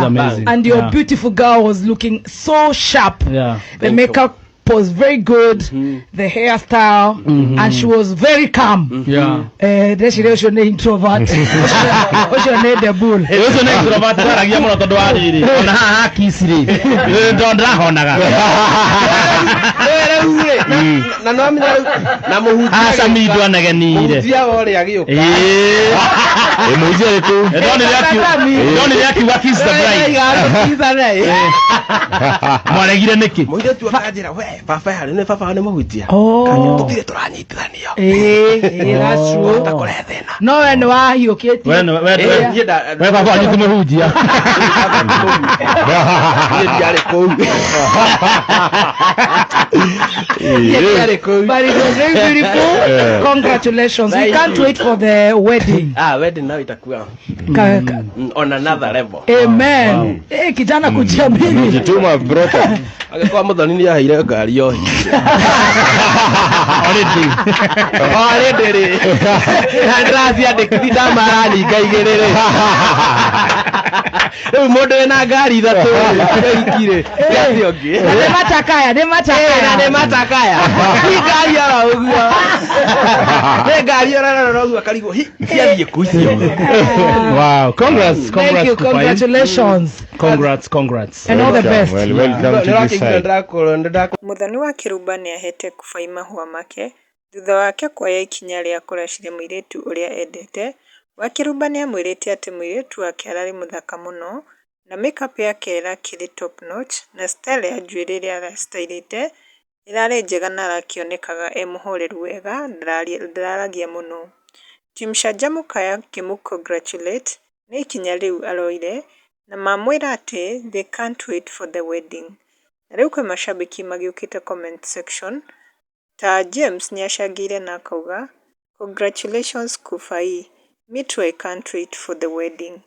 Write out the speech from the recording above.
Was amazing. And your beautiful girl was looking so sharp. The Thank makeup was very good, the hairstyle, and she was very calm. Ndeciria ũcio nĩ introvert, ũcio nĩ the bull. Ũcio nĩ introvert, waragia mũno tondũ wa rĩrĩ ona haha hakici rĩ, tondũ ndĩrahonaga. Rĩu rĩ, na no amenya rĩu na mũhunjia aca mindũ anegenire. Mũhunjia wa ũrĩa agĩũka. Ĩ mũhunjia arĩ kũu. Ndonire akiuga, "Kiss the bride." Mwaregire nĩkĩ? Mũirĩtu akanjĩra, "We baba harĩ nĩ baba nĩ mũhunjia." Oh. Tũtirĩ tũranyitithanio. Ĩĩ, that's true. Ta kũrehe thĩna. No we nĩ wahiũkĩtie. Niĩ We baba wanyu ti mũhunjia? Niĩ ndiarĩ kũu. Niĩ ndiarĩ kũu. But it was very beautiful. Congratulations. We Thank can't you. wait for the wedding. Ah, wedding now itakuwa on another level. Amen. Eh, kijana kujiamini. Jituma, brother. Agĩkorwo Mũthoni nĩ aheire ngari yo Already. Already rĩ, na ndĩraciandĩkithi ndamaraninga igĩrĩ rĩ, rĩu mũndũ wĩna ngari ithatũ rĩ, rĩ acio ũngĩ. Nĩ matakaya, nĩ na matakaya. Nĩ matakaya hi ngari oro ũguo, nĩ ngari orarora ũguo akarigwo hi ciathiĩ kũ icio. Wow, congrats. Thank Congrats, you. Kupai. Congratulations. Congrats, congrats. And all the best. Well, welcome to this side. Mũthoni wa Kĩrumba nĩahete Kubai mahũa make thutha wake kuoya ikinya rĩa kũraciria mũirĩtu ũrĩa endete. Wakĩrumba nĩamwĩrĩte atĩ mũirĩtu wake ararĩ mũthaka mũno na makeup yake ĩrakĩrĩ top notch na style ya njuĩrĩ ĩrĩa arastailĩte ĩrarĩ njega na arakĩonekaga e mũhoreru wega, ndararagia mũno. Team Canjamũka yakĩmũ congratulate nĩ ikinya rĩu aroire na mamwĩra atĩ they can't wait for the wedding. Na rĩu kwĩ macambĩki magĩũkĩte comment section ta James nĩacangĩire na akauga, "Congratulations Kubai, me too, I can't wait for the wedding."